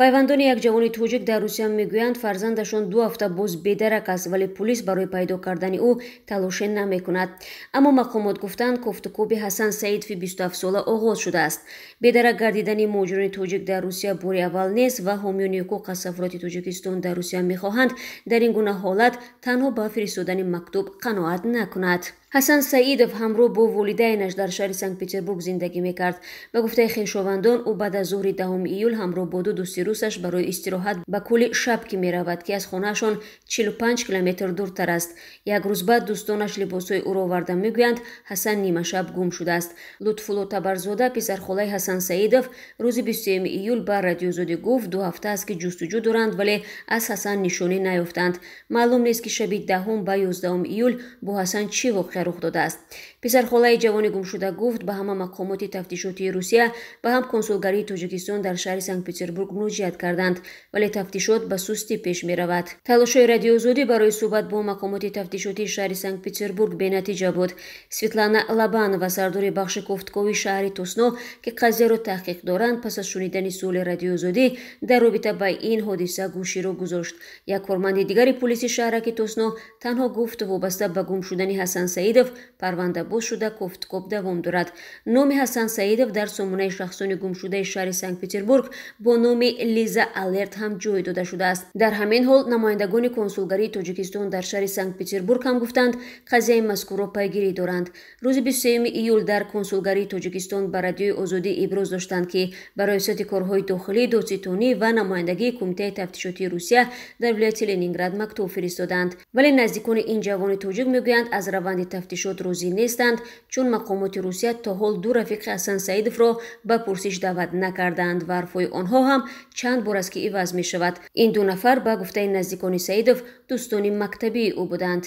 Пайвандони як ҷавони тоҷик дар Русия мегӯянд, фарзандашон 2 ҳафта боз бедарак аст, вале пулис барои пайдо кардани ӯ талоше намекунад. Аммо мақомот гуфтанд, кофтукоби Ҳасан Саидови 27-сола оғоз шудааст. Бедарак гардидани муҳоҷирони тоҷик дар Русия бори аввал нест ва ҳомиёни ҳуқуқ аз сафорати Тоҷикистон дар Русия мехоҳанд, дар ин гуна ҳолат танҳо ба фиристодани мактуб қаноат накунад. Ҳасан Саидов ҳамроҳ бо волидайнаш дар шаҳри Санкт Петербург зиндагӣ мекард. Ба гуфтаи хешовандон, ӯ баъд аз зуҳри 10 июл ҳамроҳ бо ду дӯсти русаш барои истироҳат ба кӯли Шапки меравад, ки аз хонаашон 45 километр дуртар аст. Як рӯз баъд дӯстонаш либосҳои ӯро оварда мегӯянд, Ҳасан нимашаб гум шудааст. Лутфулло Табарзода, писархолаи Ҳасан Саидов, рӯзи 23 июл ба Радиозодӣ гуфт, 2 ҳафта аст, ки ҷустуҷӯ доранд, вале аз Ҳасан нишонӣ наёфтанд. Маълум нест, ки шаби 10 ба 11 июл бо Ҳасан чӣ воқеа рух додааст. Писархолаи ҷавони гумшуда гуфт, ба ҳама мақомоти тафтишотии Русия, ба ҳам консулгарии Тоҷикистон дар шаҳри Санкт Петербург муроҷиат карданд, вале тафтишот ба сустӣ пеш меравад. Талошҳои Радиозодӣ барои суҳбат бо мақомоти тафтишотии шаҳри Санкт Петербург бенатиҷа буд. Светлана Лабанова, сардори бахши кофтукови шаҳри Тосно, ки қазияро таҳқиқ доранд, пас аз шунидани суоли Радиозодӣ дар робита ба ин ҳодиса гӯширо гузошт. Як корманди дигари пулиси шаҳраки Тосно танҳо гуфт, вобаста ба гум шудани Ҳасан Саидов парванда боз шуда, кофтукоб давом дорад. Номи Ҳасан Саидов дар сомонаи шахсони гумшудаи шаҳри Санкт Петербург бо номи Лиза Алерт ҳам ҷой дода шудааст. Дар ҳамин ҳол намояндагони консулгарии Тоҷикистон дар шаҳри Санкт Петербург ҳам гуфтанд, қазияи мазкурро пайгирӣ доранд. Рӯзи 23 июл дар консулгарии Тоҷикистон ба Радиои Озодӣ иброз доштанд, ки ба Раёсати корҳои дохилӣ, додситонӣ ва намояндагии Кумитаи тафтишотии Русия дар вилояти Ленинград мактуб фиристоданд. Вале наздикони ин ҷавони тоҷик мегӯянд, аз раванди тафтишот розӣ нестанд, чун мақомоти Русия то ҳол ду рафиқи Ҳасан Саидовро ба пурсиш даъват накардаанд ва ҳарфҳои онҳо ҳам чанд бор аст, ки иваз мешавад. Ин ду нафар, ба гуфтаи наздикони Саидов, дӯстони мактабии ӯ буданд.